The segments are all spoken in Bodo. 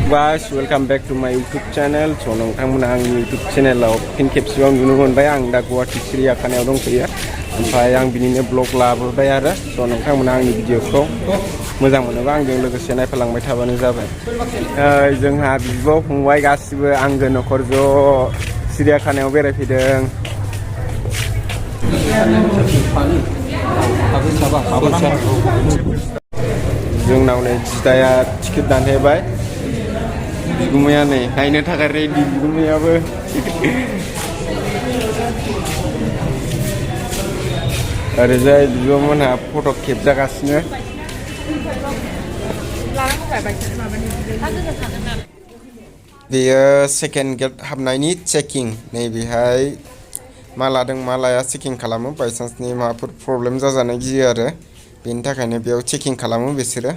guys, welcome back to my YouTube channel. So नोंथांमोना आंनि YouTube channelआव फिन खेबसेबाव नुनो मोनबाय आं दा गुवाहाटी सिरियाखानायाव दंफैयो ओमफ्राय आं बिनिनो ब्लग लाबोबाय आरो स' नोंथांमोना आंनि भिडिअखौ मोजां मोनोबा आंजों लोगोसे नायफालांबाय थाबानो जाबाय जोंहा बिब' फंबाय गासिबो आंगो न'खर ज' सिरियाखानायाव बेरायफैदों जोंनाव नै जिदाया टिकेट दानहैबाय बिगुमाया नै नायनो थाखाय रेडि बिगुमायाबो ओरैजाय बिब'मोनहा फट' खेबजागासिनो बेयो सेकेन्ड गेट हाबनायनि चेकिं नैबेहाय मा लादों मा लाया चेकिं खालामो बायसान्सनि माबाफोर प्रब्लेम जाजानो गियो आरो बेनि थाखायनो बेयाव चेकिं खालामो बिसोरो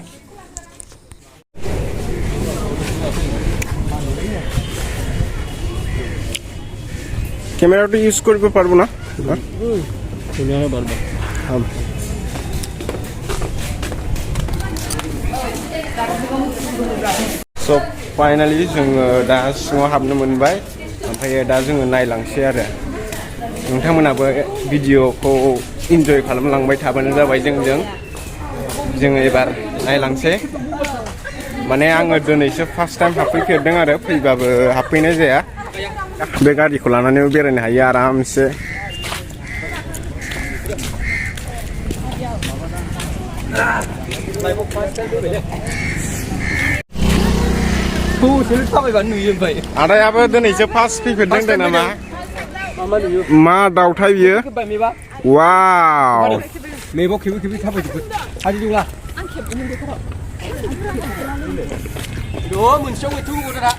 ক্যামেরাটা ইউজ করতে পারবো না সো ফাইনালি जोङो दा सिङाव हाबनो मोनबाय ओमफ्राय दा जोङो नायलांसै आरो नोंथांमोनाबो भिडिअखौ इन्जय खालामलांबाय थाबानो जाबाय जोङो एबार नायलांसै माने आङो दिनैसो फार्स्ट टाइम हाबफैफेरदों आरो फैबाबो हाबफैनाय जाया बे गारिखौ लानानैबो बेरायनो हायो आरामसे आदायाबो दिनैसो फार्स्ट फैफेरदों होनदों नामा मा दावथाय बियो वाव मेबो खेबो थाबायजोबगोन हाजि दंला आं खेबनो मोनदेखाराव मोनसेयाव मैथु गदरा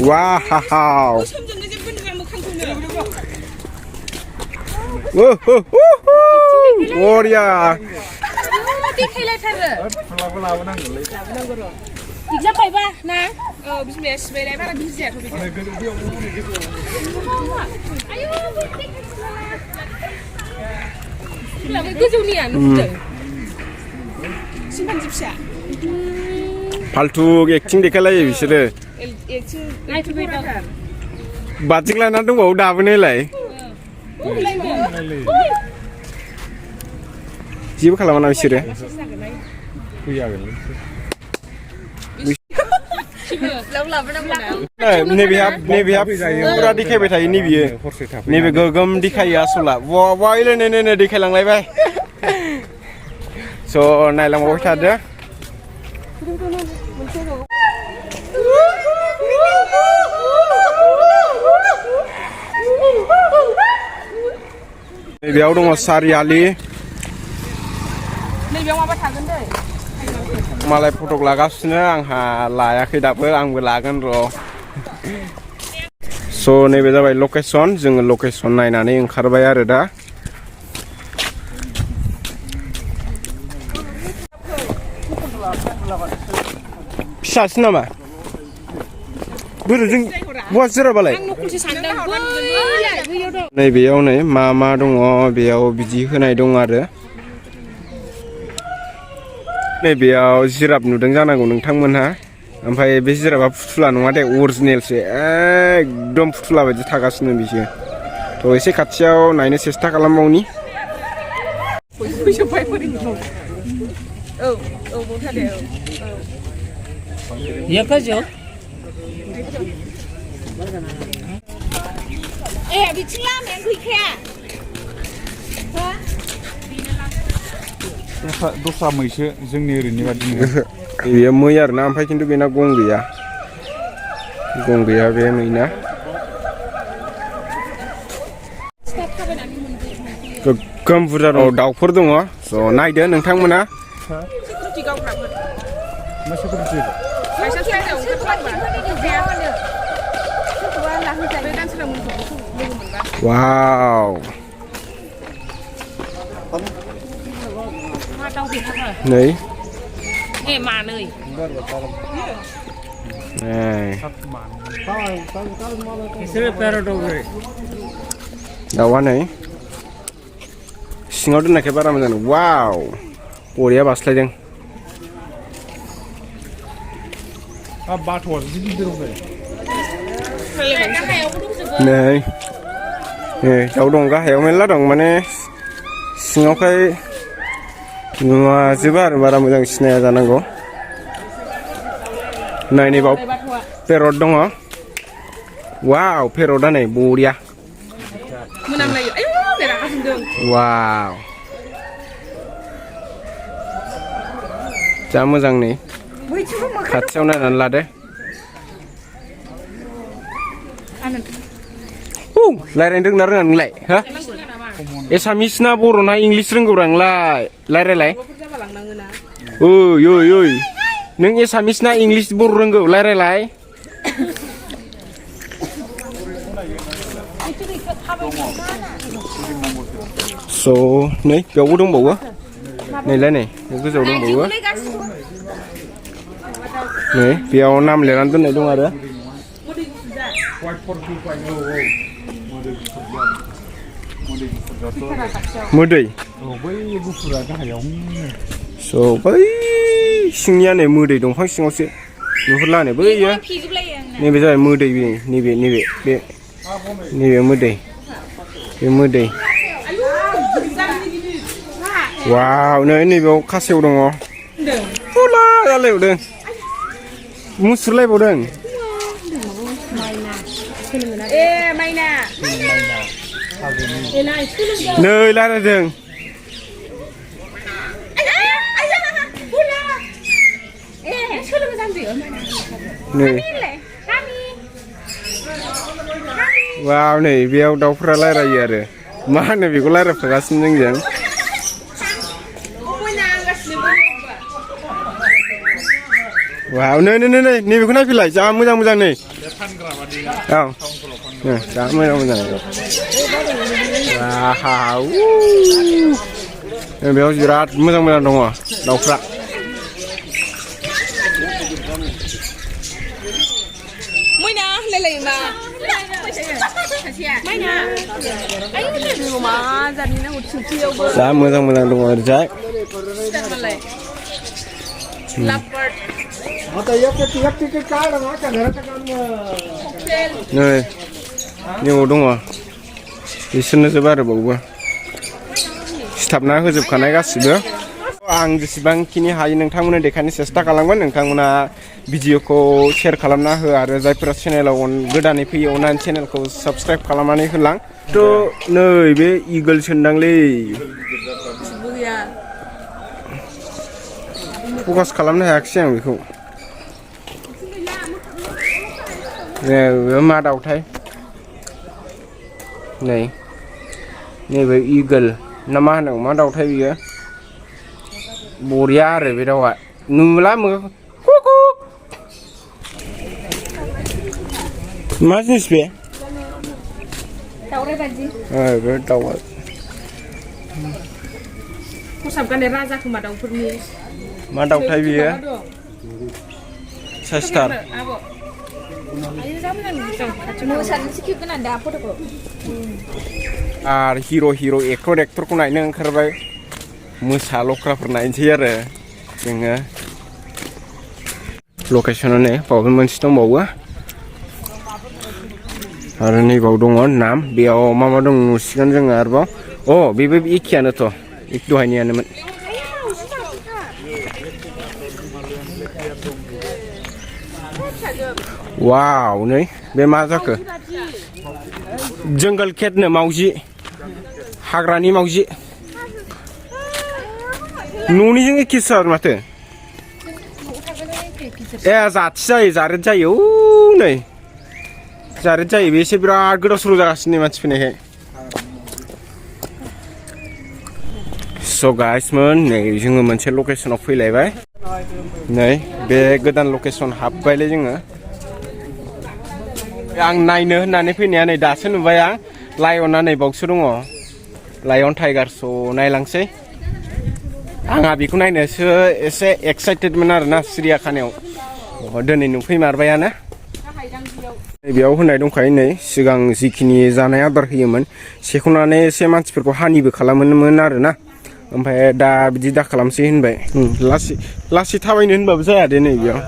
वाव बरिया देखायलायथारो लाबोनांगौलै एगजाम बायबा ना बिमाया सिबायलाय बारा बिजि जायाथ' बिदि गोजौनिया नुदों सिम्पान्जि फिसा फाल्तु एक्टिं देखायलायो बिसोरो बाथिक लाना दंबावो दाबोनायलाय जेबो खालामा बिसोरो नैबेहा फुरा देखायबाय थायो नैबेयो नैबे गोगोम देखायो आसला वाइले नै देखायलांलायबाय स' नायलांबाय थादो नैबेयाव दङ सारियालि नैबेयाव माबा थागोन दै मालाय फटक लागासिनो आंहा लायाखै दाबो आंबो लागोन र' स' नैबे जाबाय लकेसन जोङो लकेसन नायनानै ओंखारबाय आरो दा फिसासो नामा बोरै जों बहा जिराबालाय नैबेयाव नै मा दङ बेयाव बिदि होनाय दं आरो नैबेयाव जिराब नुदों जानांगौ नोंथांमोनहा ओमफ्राय बे जिराबा फुथुला नङा दे अरिजिनेलसो एकदम फुथुला बायदि थागासिनो बिसोर थ' एसे खाथियाव नायनो सेस्था खालामबावनि बिथिं लामायानो गैखाया दस्रा मैसो जोंनि ओरैनि बादि बेयो मै आरोना ओमफ्राय खिन्थु बेना गं गैया बे मैना गोगोम बुरजा दङ दाउफोर दङ स' नायदो नोंथांमोना वाव नै मानै दाउआ नै सिङाव दोननायखाय बारा मोजां वाव बरिया बास्लायदों बाथ'आ जि गिदिर दं नै दाउ दं गाहायाव मेरला दं माने सिङावखाय नुवाजोबा आरो बारा मोजां सिनाया जानांगौ नायनि बाव पेरट दङ वाव पेरटआ नै बरिया मोनामलायो आयु नै रागा जोंदों वाव जा मोजां नै खाथियाव नायनानै लादो रायज्लायनो रोंना रोङा नोंलाय हो एसामिस ना बर' ना इंलिस रोंगौरा नोंलाय रायज्लायलाय ओइ ओइ ओइ नों एसामिस ना इंलिस बर' रोंगौ रायज्लायलाय स' नै बेयावबो दंबावो नैलाय नै गोजौआव दंबावो नै बेयाव नाम लिरनानै दोननाय दं आरो मोदै बै गुफुरा गाहायाव स' बै सिंनिया नै मोदै दंफां सिङावसो नुहुरला नै बैयो नैबे जाबाय मोदै नैबे नैबे मोदै बे मोदै वाव नै नैबेयाव खासेव दङ फुला जालायबावदों मुसुरलायबावदों माइना नै रायज्लायदों नै वाव नै बेयाव दाउफोरा रायज्लायो आरो मा होनो बेखौ रायज्लायफागासिनो जोंजों वाव नै नै नै नैबेखौ नायफैलाय जा मोजां मोजां नै औ जा मोजां मोजां वाव बेयाव बिराद मोजां मोजां दङ दाउफ्रा जा मोजां मोजां दङ ओरैजाय नै नैयाव दङ बिसोरनो जोब आरो बावबो सिथाबना होजोबखानाय गासिबो आं जेसेबांखिनि हायो नोंथांमोननो देखायनो सेस्था खालामगोन नोंथांमोना भिडिअखौ शेयार खालामना हो आरो जायफोरा चेनेलाव गोदानै फैयो अननानै चेनेलखौ साबस्क्राइब खालामनानै होलां थ' नै बे इगोल सोनदांलै फकास खालामनो हायाखिसै आं बेखौ मा दाउथाय नै नैबे इगोल ना मा होनो मा दाउथाय बियो बरिया आरो बे दाउआ नुला मा जिनिस बे दाउराइ बायदि बे दाउआ खसाबगानाय राजा खोमा दाउफोरनि मा दाउथाय बियो सास्टार आरो हिर' एक्टरखौ नायनो ओंखारबाय मोसा लख्राफोर नायनोसै आरो जोङो लकेसनाव नै बावबो मोनसे दंबावो आरो नैबाव दङ नाम बेयाव मा दं नुसिगोन जोङो आरोबाव बेबो एखेयानोथ' दहायनियानोमोन वाव नै बे मा जाखो जंगल केटनो मावजि हाग्रानि मावजि न'निजों एखेसो आरो माथो जाथि जायो जारेद जायो नै जारेद जायो बे एसे बिराद गोदाव सोराव जागासिनो मानसि फैनायखाय स' गाइसमोन नै जोङो मोनसे लकेसनाव फैलायबाय नै बे गोदान लकेसन हाबबायलै जोङो आं नायनो होननानै फैनाया नै दासो नुबाय आं लायना नै बावसो दङ लायन टाइगार स' नायलांसै आंहा बेखौ नायनोसो एसे एक्साइटेडमोन आरोना सिरियाखानायाव दिनै नुफैमारबायानो बेयाव होननाय दंखायो नै सिगां जिखिनि जानाय आदार होयोमोन सेख'नानै एसे मानसिफोरखौ हानिबो खालामोमोन आरोना ओमफ्राय दा बिदि दा खालामसै होनबाय लासै थाबायनो होनबाबो जाया दे नै बेयाव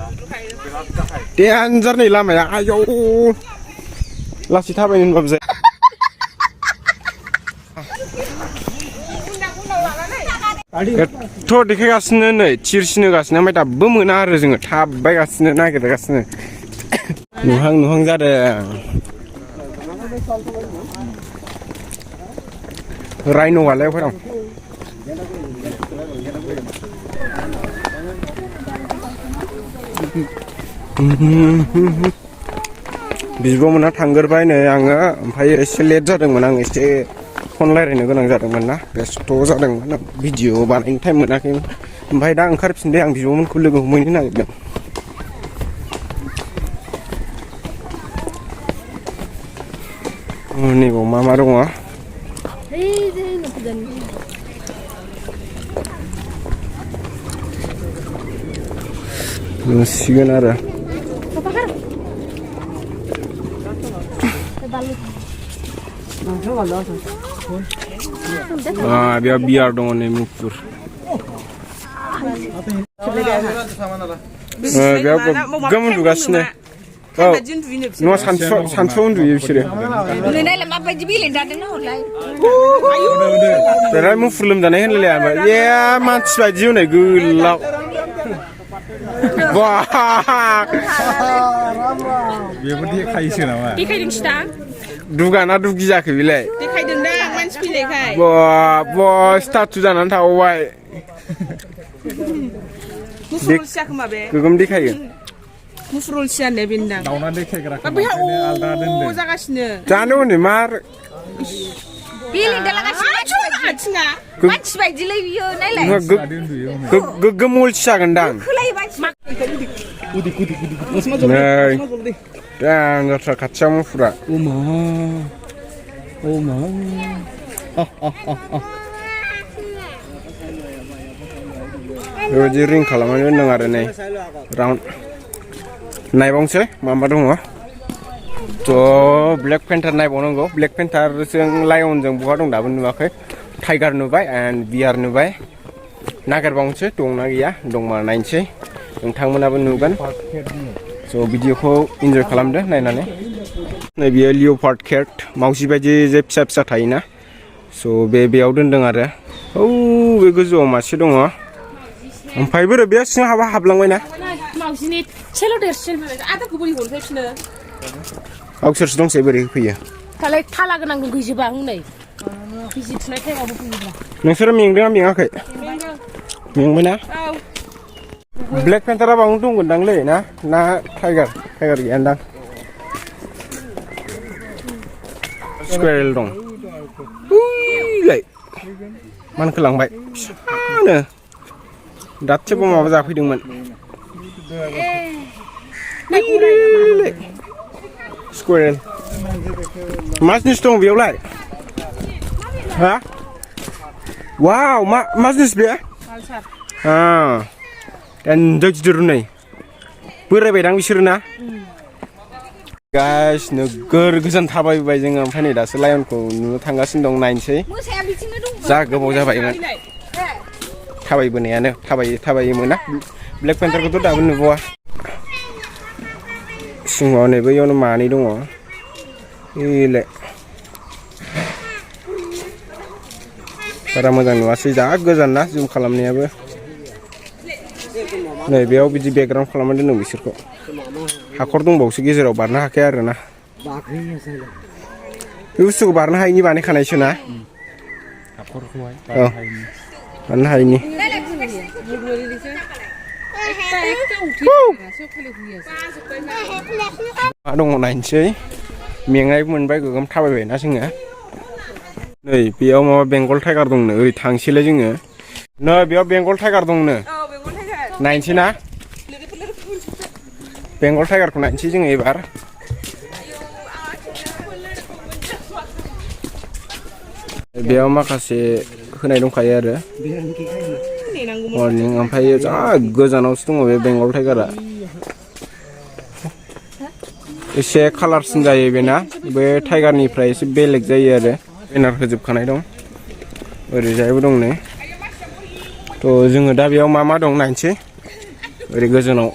देन्जार नै लामाया आयौ लासै थाबायनो होनबाबो जाया एथ' देखायगासिनो नै थिरसिनोगासिनो ओमफ्राय दाबो मोना आरो जोङो थाबायगासिनो नागिरगासिनो नुहां जादों रायन'आलाय अफाय दं बिब'मोनहा थांगोरबाय नै आङो ओमफ्राय एसे लेट जादोंमोन आं एसे फन रायज्लायनो गोनां जादोंमोन ना बेस्थ' जादोंमोन भिडिअ बानायनो टाइम मोनाखैमोन ओमफ्राय दा ओंखारफिनबाय आं बिब'मोनखौ लोगो हमहैनो नागिरदों नैबाव मा दङ नुसिगोन आरो बेयाव बियार दङ नै मुफुर बेयाव गोगोम उन्दुगासिनो औ न'आ सानसुआव उन्दुयो बिसोरो बिराद मुफुर लोमजानाय होनलायलाया ए मानसि बायदि हनै गोलाव बेबो देखायोसो नामा देखायदोंसो दा दुगाना दुगि जाखो बेलाय देखायदों दा मानसि फैनायखाय स्टार्ट जानानै थाबाय मुफुरलसिया खोमा बे गोगोम देखायो मुफुरलसिया होननाय बेनदां दाउना देखायग्रा आलदा दोनदों जागासिनो जानो हनै मार मानसि बायदिलै बियो नायलाय गोगोम अलसि जागोनदां जाथ्रा खाथियाव मुफुरा बेबायदि रिं खालामनानै दोनदों आरो नै राउन्ड नायबावनोसै मा दङ थ' ब्लेक पेन्टार नायबावनांगौ ब्लेक पेन्टारजों लायनजों बहा दं दाबो नुवाखै टाइगार नुबाय एन्ड बियार नुबाय नागिरबावनोसै दंना गैया दंबा नायनोसै नोंथांमोनाबो नुगोन स' भिडिअखौ इन्जय खालामदो नायनानै नै बियो लिअ'पार्ड केट मावजि बायदि जे फिसा थायोना स' बेयाव दोनदों आरो औ बे गोजौआव मासे दङ ओमफ्राय बोरै बे सिङाव हाबलांबायना मावजिनि सेल' देरसिन आदाखौ बोरै हरफैफिनो गावसोरसो दंसै बोरै होफैयो दालाय थाला गोनां गैजोबा हनै बिजि थुनाय टाइमावबो फैयोब्ला नोंसोरो मेंदोंना मेङाखै मेंबायना ब्लेक पेन्टारा बावनो दंगोनदांलै ना टाइगार गैयानदां स्कुवेरेल दं उइलाय मानखोलांबाय फिसानो दाथसेबो माबा जाफैदोंमोन स्कुवेरेल मा जिनिस दं बेयावलाय हा वाव मा जिनिस बे देन्जार गिदिर नै बोरायबायदां बिसोरो ना गाइस नोगोर गोजान थाबायबाय जोङो ओमफ्राय नै दासो लायनखौ नुनो थांगासिनो दं नायनोसै जा गोबाव जाबायमोन थाबायबोनायानो थाबायोमोन ना ब्लेक पेन्टारखौथ' दाबो नुबावा सिङाव नै बैयावनो मानै दङ एलाय बारा मोजां नुवासै जा गोजान ना जुम खालामनायाबो नै बेयाव बिदि बेकग्राउन्ड खालामनानै दोनदों बिसोरखौ हाखर दंबावोसो गेजेराव बारनो हाखाया आरोना बे बुस्थुखौ बारनो हायिनि बानायखानायसो ना औ बारनो हायिनि मा दङ नायनोसै मेंनाय मोनबाय गोगोम थाबायबायना जोङो नै बेयाव माबा बेंगल टाइगार दंनो ओरै थांसैलाय जोङो नै बेयाव बेंगल टाइगार दंनो नायनोसै ना बेंगल टाइगारखौ नायनोसै जोङो एबार बेयाव माखासे होनाय दंखायो आरो वार्निं ओमफ्राय जा गोजानावसो दङ बे बेंगल टाइगारा एसे कालारसिन जायो बेना बे टाइगारनिफ्राय एसे बेलेग जायो आरो बेनार होजोबखानाय दं ओरैजायबो दं नै थ' जोङो दा बेयाव मा दं नायनोसै ओरै गोजौनाव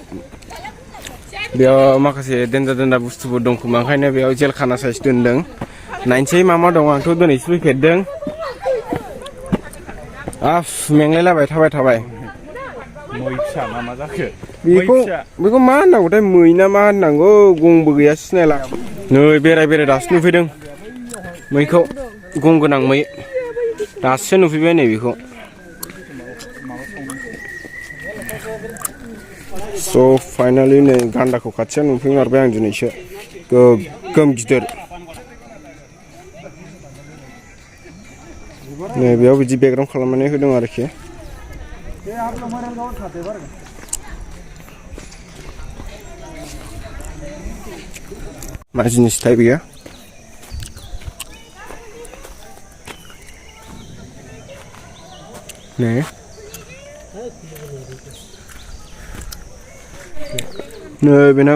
बेयाव माखासे देन्जार बुस्थुफोर दं खोमा ओंखायनो बेयाव जेलखाना साइज दोनदों नायनोसै मा दं आंथ' दिनैसो फैफेरदों मेंलायलाबाय थाबाय मै फिसा मा जाखो बेखौ मा होननांगौथाय मै ना मा होननांगौ गंबो गैया सिनायला नै बेराय दासो नुफैदों मैखौ गं गोनां मै दासो नुफैबाय नै बेखौ स' फाइनालि नै गान्दाखौ खाथियाव नुफैमारबाय आं दिनैसो गोगोम गिदिर नै बेयाव बिदि बेकग्राउन्ड खालामनानै होदों आरोखि मा जिनिसथाय बेयो नै बेना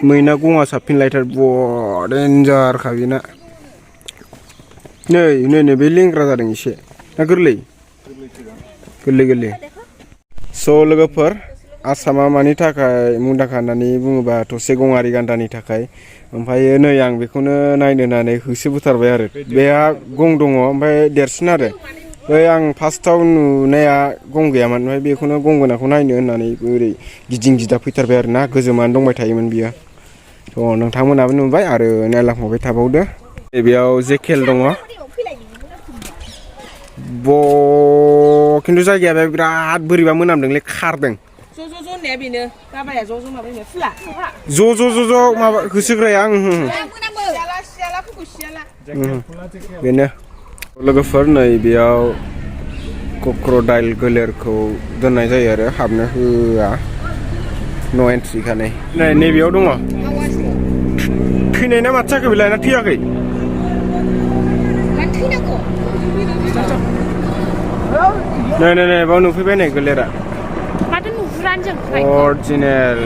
मैना गङा साबफिनलायथार बवा देन्जारखा बेना नै बे लेंग्रा जादों एसे ना गोरलै स' लोगोफोर आसामा मानि थाखाय मुंदांखा होननानै बुङोबा थसे गङारि गान्दानि थाखाय ओमफ्राय नै आं बेखौनो नायनो होननानै होसोबोथारबाय आरो बेहा गं दङ ओमफ्राय देरसिन आरो बै आं फार्स्टआव नुनाया गं गैयामोन ओमफ्राय बेखौनो गं गोनांखौ नायनो होननानै ओरै गिदिं फैथारबाय आरो ना गोजोमानो दंबाय थायोमोन बियो थ' नोंथांमोनाबो नुबाय आरो नायलांफाबाय थाबावदो बेयाव जेकेल दङ खिन्थु जायगाया बिराद बोरैबा मोनामदोंलै खारदों ज' माबा होसोग्राया बेनो लोगोफोर नै बेयाव क्रक'डाइल गोलेरखौ दोननाय जायो आरो हाबनो होआ न' एन्ट्रिखा नैबेयाव दङ थैनाय ना माथो जाखो बेलाय ना थैयाखै नै बाव नुफैबाय नै गोलेरा अरिजिनेल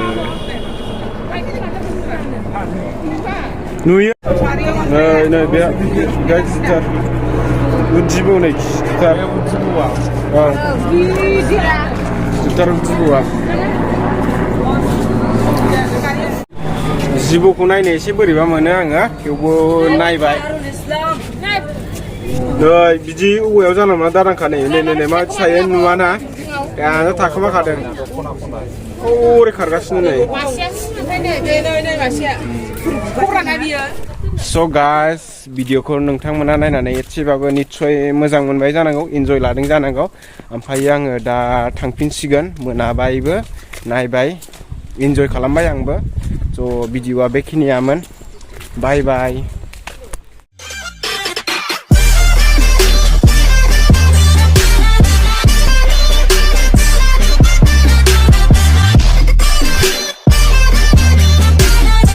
नुयो नै बे गिदिर उजिबौ नै गिदिर उजिबौआ जिबौखौ नायनो एसे बोरैबा मोनो आङो थेवबो नायबाय नै बिदि औवायाव जानला मोनला दारांखा नै मा सायो नुवाना दानो थाखोमाखादों ओरै खारगासिनो नै स' गाइस भिडिअखौ नोंथांमोना नायनानै एसेबाबो निस्सय मोजां मोनबाय जानांगौ इन्जय लादों जानांगौ ओमफ्राय आङो दा थांफिनसिगोन मोनाबायबो नायबाय इन्जय खालामबाय आंबो स' भिडिअआ बेखिनियामोन बाय